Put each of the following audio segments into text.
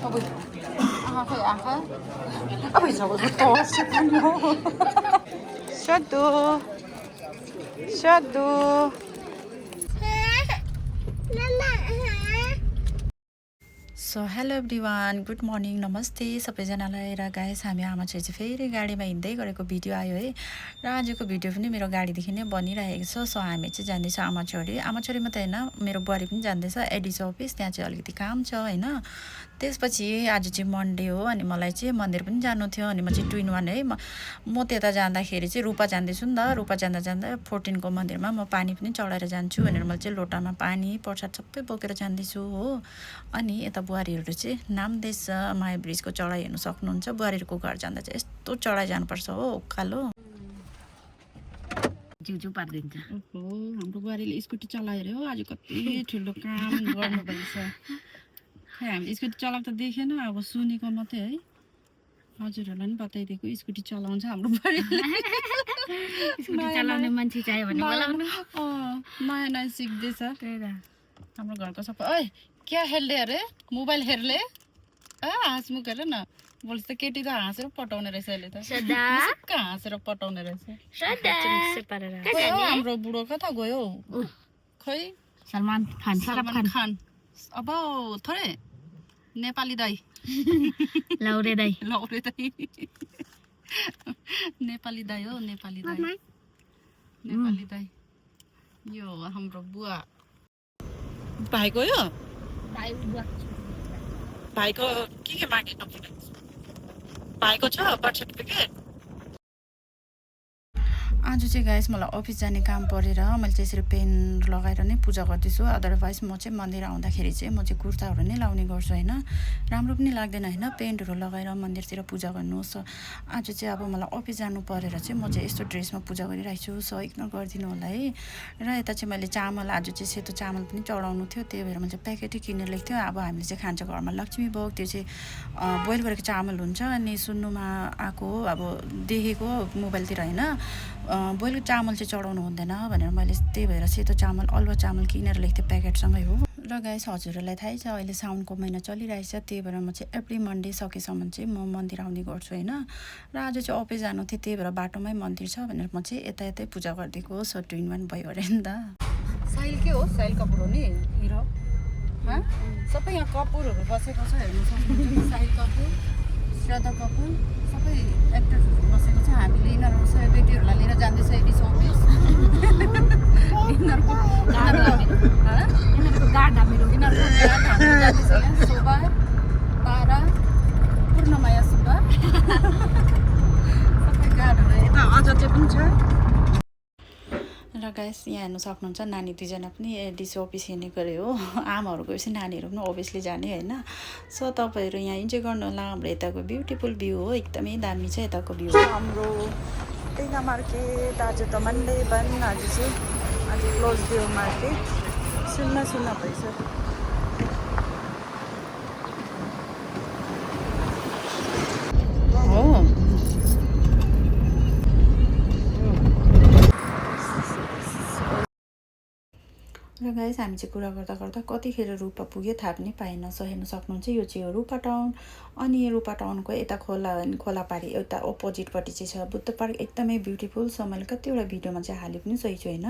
Ôi, phải ăn hả? Ôi trời ơi, to xíu nữa. Shadow, Shadow. So hello everyone good morning नमस्ते सबैजनालाई र guys हामी आमा चाहिँ फेरि गाडीमा हिँड्दै गरेको भिडियो आयो है र आजको भिडियो पनि मेरो गाडीदेखि नै बनिरहेको छ सो हामी चाहिँ जाँदैछौँ आमाछोरी मात्रै होइन मेरो बुहारी पनि जाँदैछ एडिसी अफिस त्यहाँ चाहिँ अलिकति काम छ होइन त्यसपछि आज चाहिँ मन्डे हो अनि मलाई चाहिँ मन्दिर पनि जानु थियो अनि म चाहिँ 2-in-1 है म त्यता जाँदाखेरि चाहिँ रूपा जाँदैछु नि त रूपा जाँदा जाँदा 14 को मन्दिरमा म पानी पनि चढाएर जान्छु भनेर मैले चाहिँ लोटामा पानी प्रसाद सबै बोकेर जाँदैछु हो अनि यता बुहारीहरू चाहिँ नाम्दैछ माया ब्रिजको चढाइ हेर्नु सक्नुहुन्छ बुहारीहरूको घर जाँदा चाहिँ यस्तो चढाइ जानुपर्छ हो उकालो जिउ पार्दिन्छ हो हाम्रो बुहारीले स्कुटी चलाएर हो आज कति ठुलो काम गर्नुभएछ खै हामीले स्कुटी चलाएको त देखेन अब सुनेको मात्रै है हजुरहरूलाई पनि बताइदिएको स्कुटी चलाउँछ हाम्रो बुहारीले स्कुटी चलाउने मान्छे चाहियो भने बोलाउनु नयाँ नयाँ सिक्दैछ त्यही त हाम्रो घरको सबै ओइ क्या हेर्ले अरे मोबाइल हेर्ले हाँसमुख हेर न बोल्छ त केटी त हाँसेर पटाउने रहेछ अहिले त हाँसेर पटाउने रहेछ हाम्रो बुढो कता गयो खै सलमान खान अब थोरै नेपाली दाई लौरे दाई नेपाली दाई हो नेपाली दाई यो हाम्रो बुवा भाइ गयो भाइको के माग्नु भाइको छ बर्थ सर्टिफिकेट आज चाहिँ गाइस मलाई अफिस जाने काम परेर मैले चाहिँ यसरी पेन लगाएर नै पूजा गर्दैछु अदरवाइज म चाहिँ मन्दिर आउँदाखेरि चाहिँ म चाहिँ कुर्ताहरू नै लाउने गर्छु होइन राम्रो पनि लाग्दैन होइन पेन्टहरू लगाएर मन्दिरतिर पूजा गर्नु आज चाहिँ अब मलाई अफिस जानु परेर चाहिँ म चाहिँ यस्तो ड्रेसमा पूजा गरिरहेको छु सो इग्नोर गरिदिनु होला है र यता चाहिँ मैले चामल आज चाहिँ सेतो चामल पनि चढाउनु थियो त्यही भएर मैले प्याकेटै किनेर ल्याएको थियो अब हामीले चाहिँ खान्छ घरमा लक्ष्मी भोग त्यो चाहिँ बोइल गरेको चामल हुन्छ अनि सुन्नुमा आएको अब देखेको मोबाइलतिर होइन बोइलको चामल चाहिँ चढाउनु हुँदैन भनेर मैले त्यही भएर सेतो चामल अलुवा चामल किनेर ल्याएको थिएँ प्याकेटसँगै हो र गाइस हजुरहरूलाई थाहै छ अहिले साउनको महिना चलिरहेछ त्यही भएर म चाहिँ एभ्री मन्डे सकेसम्म चाहिँ म मन्दिर आउने गर्छु होइन र आज चाहिँ अफिस जानु थियो त्यही भएर बाटोमै मन्दिर छ भनेर म चाहिँ यतै पूजा गरिदिएको हो सो 2-in-1 भयो अरे नि त साइल के हो साइल कपुर हो नि हिरो सबै यहाँ कपुरहरू बसेको छ हेर्नु सक्नुहुन्छ साइल कपुर श्रद्धा कपुर सबै एक्टर्सहरू बसेको छ हामीले यिनीहरू सबै व्यक्तिहरूलाई लिएर जाँदैछ एडिसी अफिस यिनीहरूको गाड हामीहरू जाँदैछ यहाँ शोभा तारा पूर्णमाया सुब्बा सबै गाडहरू यता अजय पनि छ र गाइस यहाँ हेर्नु सक्नुहुन्छ नानी दुईजना पनि एडिसी अफिस हिँड्ने गरे हो आमाहरू गएपछि नानीहरू पनि अभियसली जाने होइन सो तपाईँहरू यहाँ इन्जोय गर्नु होला हाम्रो यताको ब्युटिफुल भ्यू हो एकदमै दामी छ यताको भ्यू हाम्रो टेङ्गा मार्केट आज त मन्डे बन्द आज क्लोज दियो मार्केट सुन्न भएछ हो र गाइस हामी चाहिँ कुरा गर्दा गर्दा कतिखेर रूपा पुग्यो थाहा पनि पाएन सो हेर्नु सक्नुहुन्छ यो चाहिँ हो रूपा टाउन अनि रूपा टाउनको यता खोलापारी एउटा अपोजिटपट्टि चाहिँ छ बुद्ध पार्क एकदमै ब्युटिफुल सो मैले कतिवटा भिडियोमा चाहिँ हाले पनि सही छु होइन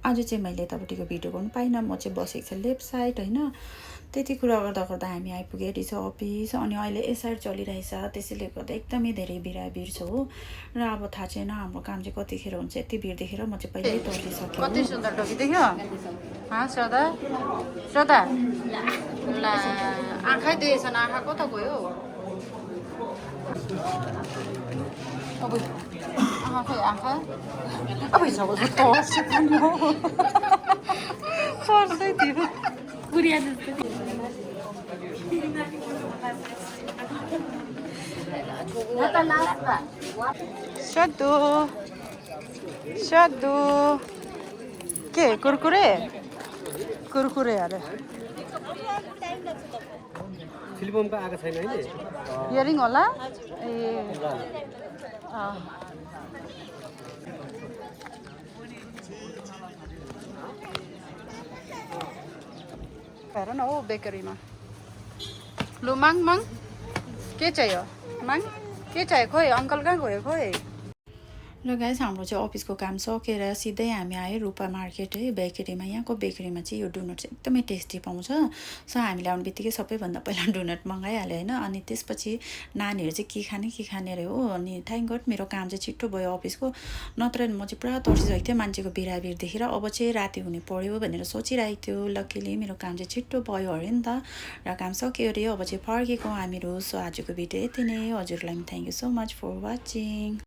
आज चाहिँ मैले यतापट्टिको भिडियो गर्नु पाइनँ म चाहिँ बसेको छु लेफ्ट साइड होइन त्यति कुरा गर्दा गर्दा हामी आइपुग्यो एडिसी अफिस अनि अहिले यस साइड चलिरहेछ त्यसैले गर्दा एकदमै धेरै भिड छ हो र अब थाहा छैन हाम्रो काम चाहिँ कतिखेर हुन्छ यति भिड देखेर म चाहिँ पहिल्यै तर्सिसकेँ कति सुन्दर टोपी देख्यो श्रद्धा ल आँखै दिएछ आँखा कता गयो अब खै आँखा अब पर्सै थियो कुरिया जस्तो सद्दु के कुरकुरे अरे फिल्मको आएको छैन है इयरिङ होला ए हेर न हो बेकरीमा लु माग के चाहियो माग के चाहियो खोइ अङ्कल कहाँ गयो खोइ ल गाइस हाम्रो चाहिँ अफिसको काम सकेर सिधै हामी आयो रूपा मार्केट है बेकरीमा यहाँको बेकरीमा चाहिँ यो डोनट चाहिँ एकदमै टेस्टी पाउँछ सो हामीले आउने बित्तिकै सबैभन्दा पहिला डोनट मगाइहाल्यो होइन अनि त्यसपछि नानीहरू चाहिँ के खाने अरे हो अनि थ्याङ्क गड मेरो काम चाहिँ छिट्टो भयो अफिसको नत्र म चाहिँ पुरा तर्सिसकेको थिएँ मान्छेको भिडाभिड देखेर अब चाहिँ राति हुने पऱ्यो भनेर सोचिरहेको थियो लक्कीले मेरो काम चाहिँ छिट्टो भयो अरे नि त र काम सक्यो अरे अब चाहिँ फर्केको हामीहरू सो आजको भिडियो यति नै हजुरलाई thank you so much for watching